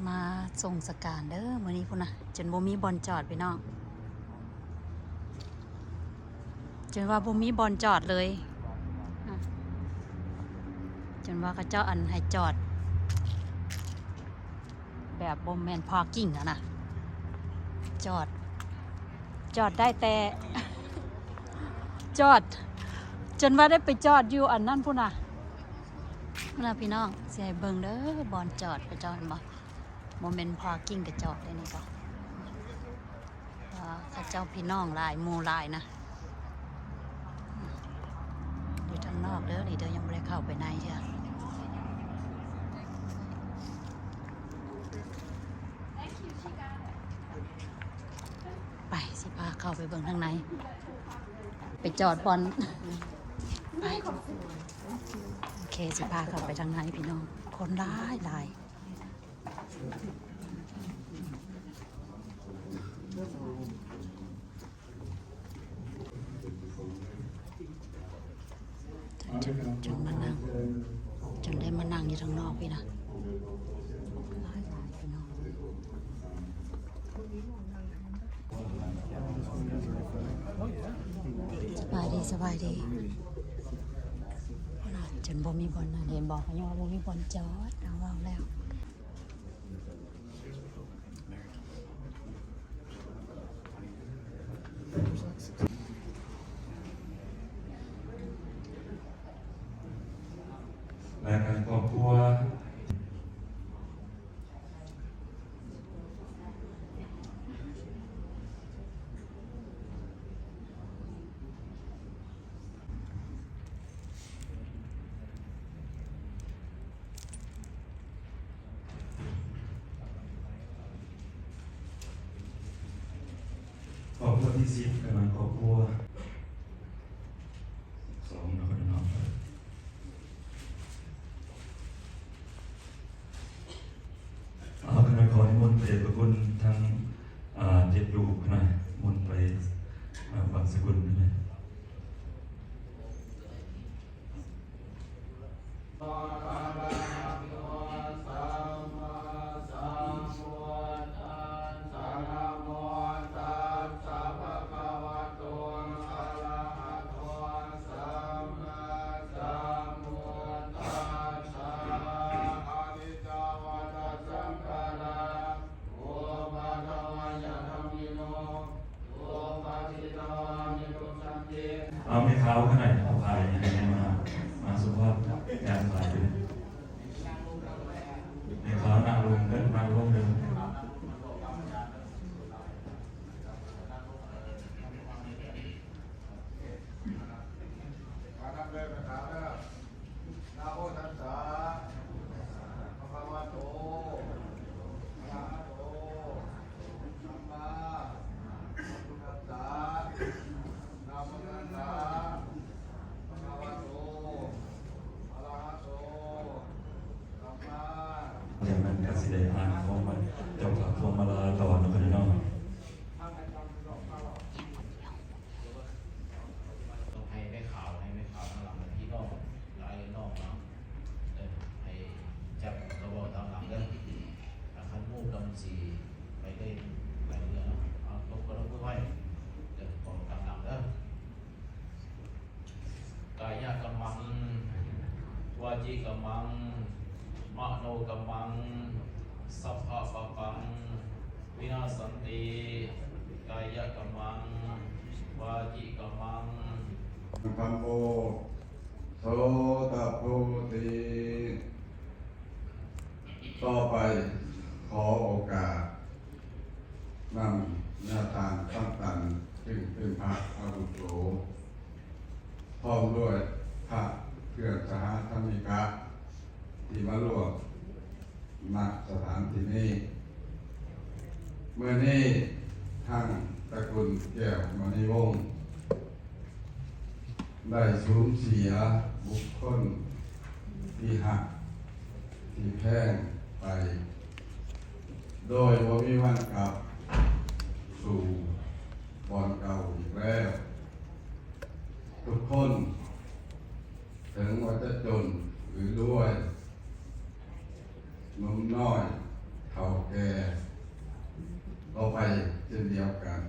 ມາສົ່ງສະການເດີມື້ນີ້ພຸ້ນນະ ຈົນບໍ່ມີບ່ອນຈອດພີ່ນ້ອງ ຈົນວ່າບໍ່ມີບ່ອນຈອດເລີຍ ຈົນວ່າເຂົາເຈົ້າອັນໃຫ້ຈອດ ແບບບໍ່ແມ່ນພາກກິ້ງຫັ້ນນະ ຈອດ ຈອດໄດ້ແຕ່ ຈອດ ຈົນວ່າໄດ້ໄປຈອດຢູ່ອັນນັ້ນພຸ້ນນະ ພຸ້ນນະພີ່ນ້ອງ ຊິໃຫ້ເບິ່ງເດີ ບ່ອນຈອດເຂົາເຈົ້າ ເຫັນບໍ່? ບໍ່ແມ່ນພາກກິ້ງກະຈອດເດ້ນີ້ກໍ ເຂົາເຈົ້າພີ່ນ້ອງຫຼາຍ ໝູ່ຫຼາຍນະ ຢູ່ທາງນອກເດີ ນີ້ເດີ ຍັງບໍ່ໄດ້ເຂົ້າໄປໃນເທື່ອ ໄປ ຊິພາເຂົ້າໄປເບິ່ງທາງໃນ ໄປຈອດບ່ອນ ໄປ ໂອເຄ ຊິພາເຂົ້າໄປທາງໃນພີ່ນ້ອງ ຄົນຫຼາຍຫຼາຍ. ຈົນ ຈົນມານັ່ງ ຈົນໄດ້ມານັ່ງຢູ່ທາງນອກພີ້ນະ ຫຼາຍໆ ພີ່ນ້ອງ ສະບາຍດີ ສະບາຍດີ ຈົນບໍ່ມີບ່ອນນັ່ງ ເຫັນບໍ່ ເຂົາຍັງວ່າບໍ່ມີບ່ອນຈອດ ເຮົາເວົ້າແລ້ວ. ລາຍການຄອບຄົວ ຄອບຄົວທີສິບ ກຳລັງຄອບຄົວສອງເນາະ ພີ່ນ້ອງ. ເອົາ ຂ້ານ້ອຍຂໍນິມົນພະເດດພະຄຸນທັງ ເຈັດລູກນະ ນິມົນໄປ ເອີ ບັງສະກຸນນະ. ເອົາແມ່ຂາວຂ້ານ້ອຍ ເອົາຜ້າຫຍັງມາ ມາສົມທອດ ການຂາຍຢູ່ນີ້ ແມ່ຂາວນັ່ງລົງເດີ ນັ່ງລົງເດີ. ນະໂມຕັດສະ ພະຄະວະໂຕ ອະລະຫະໂຕ ສຳມາສຳພຸດທັດສະ ນະໂມຕັດສະ ພະຄະວະໂຕ ອະລະຫະໂຕ ສຳມາ. ຈາກນັ້ນກໍຊິໄດ້ອ່ານຂອງເຈົ້າພາບພວງມາລາຕໍ່ເນາະ ພີ່ນ້ອງ. ຕ້ອງໃຫ້ແມ່ຂາວ ໃຫ້ແມ່ຂາວທາງຫຼັງ ພີ່ນ້ອງຫຼາຍນ້ອງເນາະ ເອີ ໃຫ້ຈັບກະບອກທາງຫຼັງເດີ ຖ້າຄັນໝູ່ນຳຊິໄປໄດ້ຫຼາຍເທື່ອເນາະ ເອົາ ຕົບກະບອກມືໄວ້ ເດີ ຂອງທາງຫຼັງເດີ. ກາຍະກຳມັງ ວາຈີກຳມັງ ມະໂນກຳມັງ ສັບພະປາປັງ ວິນາສັນຕິ ກາຍະກຳມັງ ວາຈີກຳມັງ ທຳໂມ ໂສຕະໂພຕິ. ຕໍ່ໄປ ຂໍໂອກາດນຳຍາທ່ານຄຳຕັນ ຊຶ່ງເປັນພະອາວຸໂສ ພ້ອມດ້ວຍພະເພື່ອນສະຫະທຳມິກະ ທີ່ມາລວມ ນະສະຖານທີ່ນີ້. ມື້ນີ້ທາງຕະກຸນແກ້ວມະນີວົງ ໄດ້ສູນເສຍບຸກຄົນທີ່ຮັກທີ່ແພງໄປ ໂດຍບໍ່ມີວັນກັບສູ່ບ່ອນເກົ່າອີກແລ້ວ. ທຸກຄົນ ເຖິງວ່າຈະຈົນ ຫຼື ລວຍ, ໜຸ່ມນ້ອຍ, ເຖົ້າ ຕໍ່ໄປເຊັ່ນດຽວກັນ